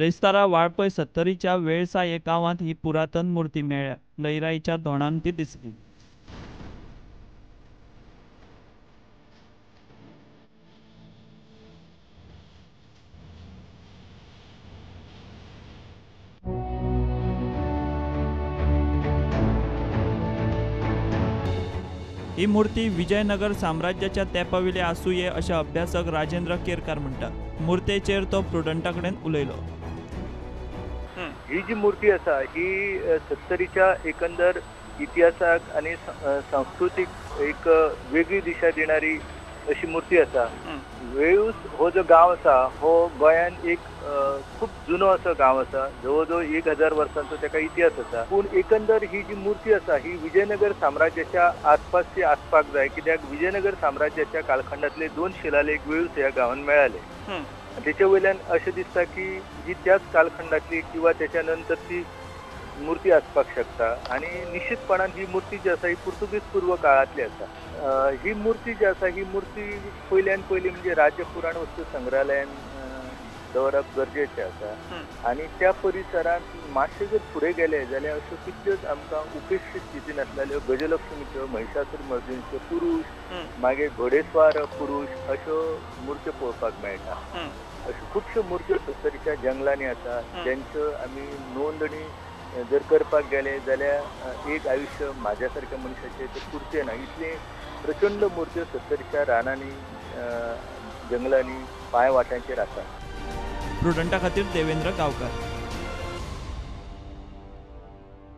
ब्रेस्तारा वाळपय सत्तरीच्या वेळसाये गांवांत ही पुरातन मूर्ती मेळ्ळ्या. लयराईच्या धोणान ती दिसली. ही मूर्ती विजयनगर साम्राज्याच्या तेंपावेली आसुये अशें अभ्यासक राजेंद्र केरकार म्हणटात. मूर्तेचेर तो प्रुडंटा कडेन उलयलो. ही जी मूर्ती आसा ही सत्तरीच्या एकंदर इतिहासाक आनी सांस्कृतीक एक वेगळी दिशा दिणारी अशी मूर्ती आसा. वेळूस हो जो गांव आसा हो गोंयान एक खूब जुनो असो गांव आसा. जवळ जवळ 1000 वर्सांचो ताका इतिहास आसा. पूण एकंदर ही जी मूर्ती आसा ही विजयनगर साम्राज्याच्या आसपासची आसपाक जाय, कित्याक विजयनगर साम्राज्याच्या कालखंडांतले 2 शिलालेख वेळूस ह्या गांवान मेळाले. तेचे वयल्यान अशें दिसता की ही त्याच कालखंडांतली किंवा त्याच्या नंतरची मूर्ती आसपाक शकता. आनी निश्चितपणान ही मूर्ती जी आसा ही पुर्तुगीज पूर्व काळांतली आसा. ही मूर्ती जी आसा ही मूर्ती पयल्यान पयली म्हणजे राज्य पुराण वस्तू संग्रहालयान दवरप गरजेचें आसा. आनी त्या परिसरांत मातशें जर फुडें गेले जाल्यार अश्यो कितल्योच आमकां उपेक्षीत स्थितीन आसलेल्यो गजलक्ष्मीच्यो, महिषासूर मर्दिनीच्यो पुरूश, मागीर घोडेस्वार पुरूश अश्यो मूर्त्यो पळोवपाक मेळटा. अश्यो खुबश्यो मूर्त्यो सत्तरीच्या जंगलांनी आसा ज्यांच्यो आमी नोंदणी जर करपाक गेले जाल्यार एक आयुश्य म्हाज्या सारक्या मनशाचें तें पुरचें ना. इतली प्रचंड मूर्त्यो सत्तरीच्या रानांनी, जंगलांनी, पांय वाटांचेर आसा. प्रुडंटा खातीर देवेंद्र गांवकार.